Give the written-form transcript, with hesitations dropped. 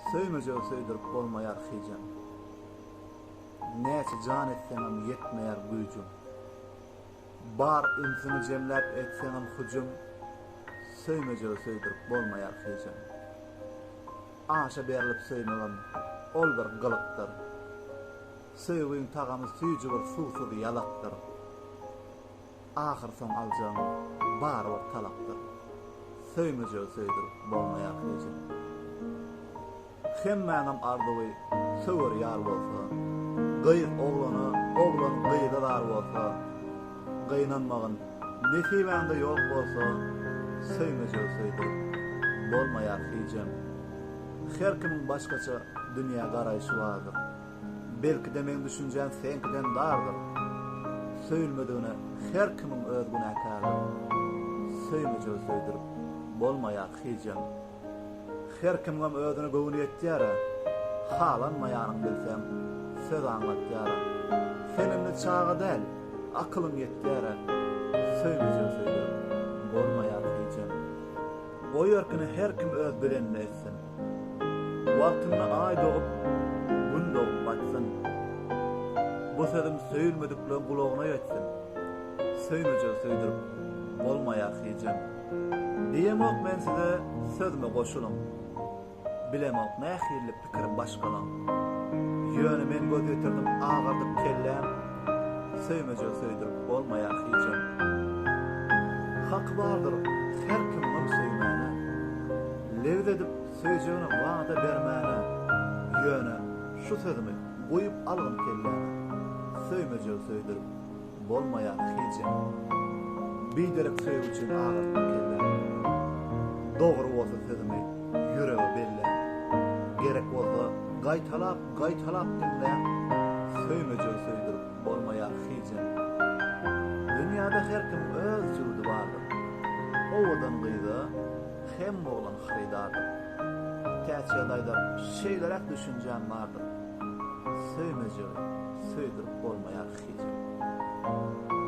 Söýmejegi söýdürip bolmaýar hijem. Näçe jan etseňem ýetmeýär güýjüň. Bar ünsüňi jemläp etseňem hüjüm, Söýmejegi söýdürip bolmaýar hijem. Aşa berlip söýmegem ol bir gylykdyr. Söýgiň tagamy süýji bir suwsuz ýalakdyr. Ahyr soň aljagyň barybir talakdyr. Söýmejegi söýdürip bolmaýar hijem. Hemmäňem arzuwy söwer ýar bolsa, Gyz oglana, oglan gyza zar bolsa, Gynanmagyn, nesibäňde ýok bolsa, Söýmejegi söýdürip bolmaýar hijem. Her kimiň başgaça dünýä garaýşy bardyr. Belki-de meň düşünjäm seňkiden dardyr. Söýülmedigine her kimiň öz günäkärdir. Söýmejegi söýdürip bolmaýar hijem. Her kimiňem özüne göwni ýetýär-ä. Halanmaýanyň bilseň, söz aňlatýar-a. Sen indi çaga däl, akylyň ýetýär-ä. Söýmejegi söýdürip bolmaýar hijem. Goý erkini her kim öz bilenini etsin. Wagtynda Aý dogup, Gün dogup batsyn. Bu sözüm söýülmedikleň gulagyna ýetsin. Söýmejegi söýdürip bolmaýar hijem. Diýemok men size sözüme goşulyň. Bilemok nähilli pikir başgalaň. Ýöne men göz ýetirdim agardyp kelläm, Söýmejegi söýdürip bolmaýar hijem. Haky bardyr her kimiňem söýmäne. Lebiz edip söýjegine wada bermäne. Ýöne şu sözümi guýup algyn kelläňe, Söýmejegi söýdürip Bolmaýar hijem. Biderek söýgi üçin agyrtma kelläňi. Dogry bolsa sözümi ýürege belläň. Gerek bolsa gaýtalap gaýtalap diňläň. Söýmejegi söýdürip bolmaýar hijem. Dünýäde her kimiň öz jüwdi bardyr. Owadan gyza hemme oglan hyrydardyr. Täçgäz aýdar şeýleräk düşünjäm bardyr. Söýmejegi söýdürip bolmaýar hijem.